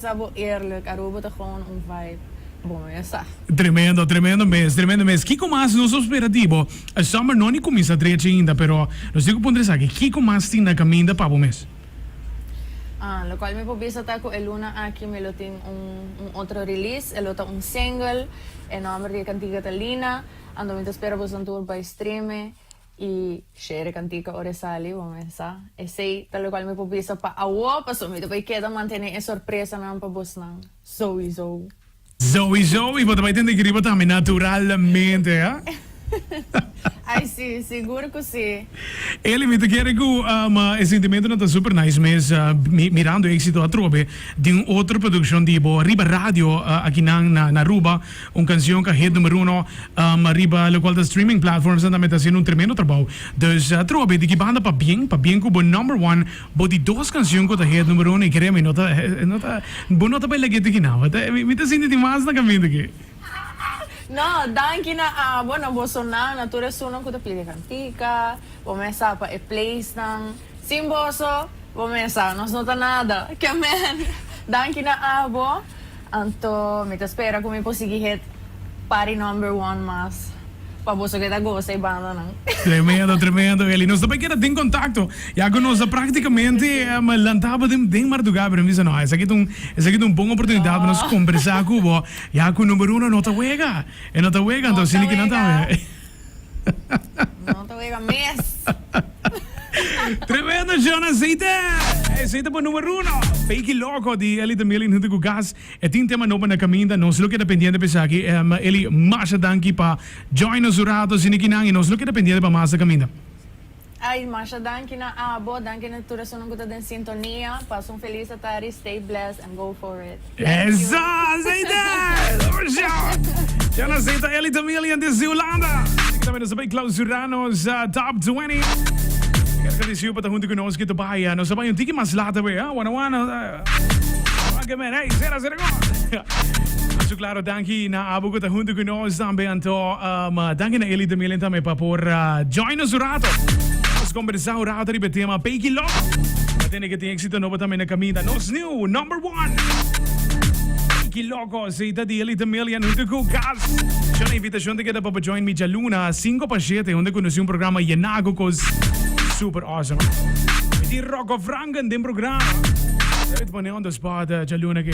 Sa bo eerlijk, Aruba ta gewoon un vibe. Bo mes sa. Tremendo, tremendo mes, tremendo mes. Kiko mas nos a spera di bo? E summer no ni cuminsa drechi ainda, pero nos tin cu puntra esaki, kiko mas tin na caminda pa bo mes? Ah, locual mi por bisa ta cu e luna aki mi lo tin un un otro release, e lo ta un single, e nomber di e cantica ta Lina, anto mi ta spera boso tur bay stream e. I share kantika ora e sali, bo mes sa. Esei ta lokual mi por bisa pa awo, pasobra mi ta bai keda mantené e sorpresanan pa bosnan. Souiso. Souiso, i bo ta bai tende griba tambe naturalmente, ha? Ai si, sigur ku si. Eli, mi ta kere ku e sentimentonan ta super nice mes, mirando e éxito atrobe di un otro produccion di bo riba radio akinan na Aruba. Un cancion ca hit number uno riba locual ta streaming platforms nan tambe ta haciendo un tremendo trabou. Dus atrobe di ki banda pabien, pabien cu bo number one, bo di dos cancion cu ta hit number uno y kere mi no ta no ta bo no ta bay lag'e tiki nan. Mi ta sinti tin mas na caminda aki. No, danki na abo, na bosonan, na tur esunnan cu ta pidi cantica, bo mes sa pa e playsnan. Sin boso, bo mes sa, nos no ta nada. Ke men, danki na abo. Anto mi ta spera ku mi por sigui hit party number one mas pa boso keda gosa e bandanan. Tremendo, tremendo Eli. Nos ta bay keda den contacto ya cu nos ta practicamente lanta bo den den marduga pero mi bisa no esaki ta un esaki ta un bon oportunidad pa nos combersa cu bo ya cu number uno no ta wega e no ta wega anto asina ki nan tambe. No ta wega mes. Tremendo John Aceite! Esey ta bo numero uno. Fake Loco di Eli the Million hunto cu Gas. E tin tema nobo na caminda. Nos lo keda pendiente pa esaki. Eli, masha danki pa join nos un rato asina kinan y nos lo keda pendiente pa mas na caminda. Ay, masha danki na abo, danki na tur esunnan cu ta den sintonia. Pasa un feliz atari, stay blessed and go for it. Thank you. Eso, aceite! John Aceite, Eli the Million desde Hulanda. Así tambe nos ta bay clausura nos Top 20. Quiero agradecido pa ta hunto cu nos que ta bay. Nos ta bay un tiki mas laat awe, ah, wana wana. Wak men, hey, sera, sera go. Asu claro, danki na abo cu ta hunto cu nos tambe. Anto, danki na Eli the Million tambe pa por join nos un rato. Nos conversa un rato riba e tema Peki Loco. Ta tende que tin éxito nobo tambe na caminda. Nos new number one. Peki Loco, esey ta di Eli the Million hunto cu Gas. Shona invitacion ta keda pa bo join mi djaluna 5 pa 7 unda cu nos tin un programa yená cu cos super awesome. Mi tin Rocco Franken den programa. Debe ta pone on the spot djaluna ke.